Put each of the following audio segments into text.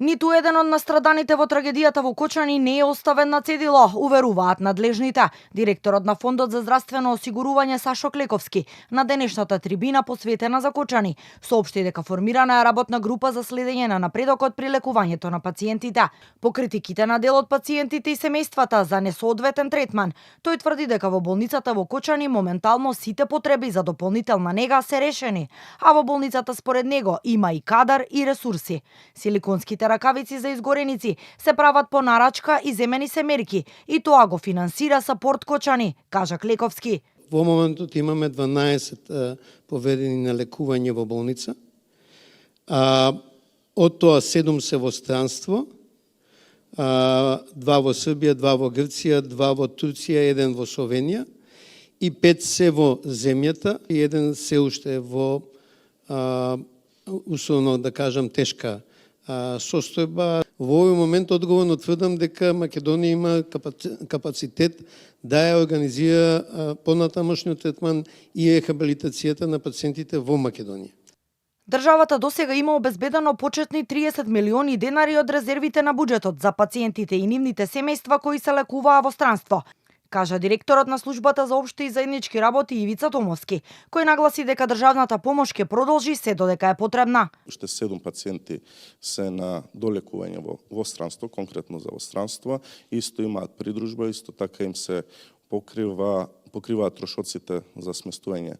Ниту еден од настраданите во трагедијата во Кочани не е оставен на цедило, уверуваат надлежните. Директорот на Фондот за здравствено осигурување Сашо Клековски на денешната трибина посветена за Кочани соопшти дека формирана е работна група за следење на напредокот при лекувањето на пациентите. По критиките на дел од пациентите и семејствата за несоодветен третман, тој тврди дека во болницата во Кочани моментално сите потреби за дополнителна нега се решени, а во болницата според него има и кадар и ресурси. Силиконските ракавици за изгореници се прават по нарачка и земени се мерки и тоа го финансира Сапорт Кочани, кажа Клековски. Во моментот имаме 12 поведени на лекување во болница. Од тоа 7 се во странство, 2 во Србија, 2 во Грција, 2 во Турција, 1 во Словенија и 5 се во земјата и 1 се уште во условно да кажам тешка состојба. Во овој момент одговорно тврдам дека Македонија има капацитет да ја организира понатамошниот третман и рехабилитацијата на пациентите во Македонија. Државата досега има обезбедено почетни 30 милиони денари од резервите на буџетот за пациентите и нивните семејства кои се лекуваа во странство, кажа директорот на службата за општи и заеднички работи Ивица Томовски, кој нагласи дека државната помош ќе продолжи се додека е потребна. Уште 7 пациенти се на долекување во странство, конкретно за во странство, исто имаат придружба, исто така им се покриваат трошоците за сместување.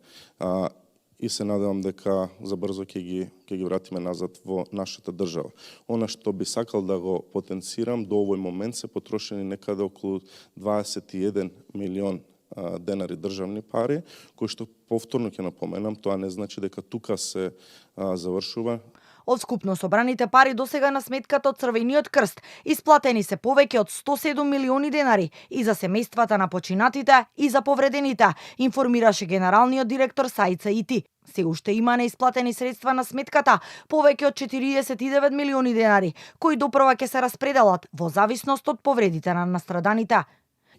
И се надевам дека забрзо ќе ги вратиме назад во нашата држава. Она што би сакал да го потенцирам, до овој момент се потрошени некаде околу 21 милион денари државни пари, кои што повторно ќе напоменам, тоа не значи дека тука се завршува. Од скупно собраните пари досега на сметката од Црвениот крст исплатени се повеќе од 107 милиони денари и за семејствата на починатите и за повредените, информираше генералниот директор Саица Ити. Се уште има неисплатени средства на сметката повеќе од 49 милиони денари, кои допрва ќе се распределат во зависност од повредите на настраданите.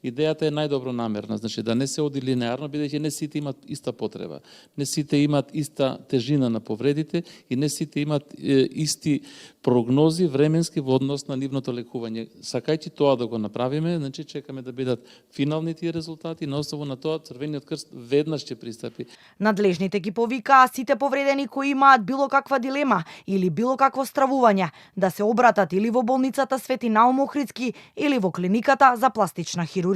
Идејата е најдобро намерна, значи да не се оди линеарно, бидејќи не сите имат иста потреба. Не сите имат иста тежина на повредите и не сите имат исти прогнози временски во однос на нивното лекување. Сакајќи тоа да го направиме, значи чекаме да бидат финални тие резултати, на основа на тоа Црвениот крст веднаш ќе пристапи. Надлежните ги повикаа сите повредени кои имаат било каква дилема или било какво стравување да се обратат или во болницата Свети Наум Охридски или во клиниката за пластична хирургија.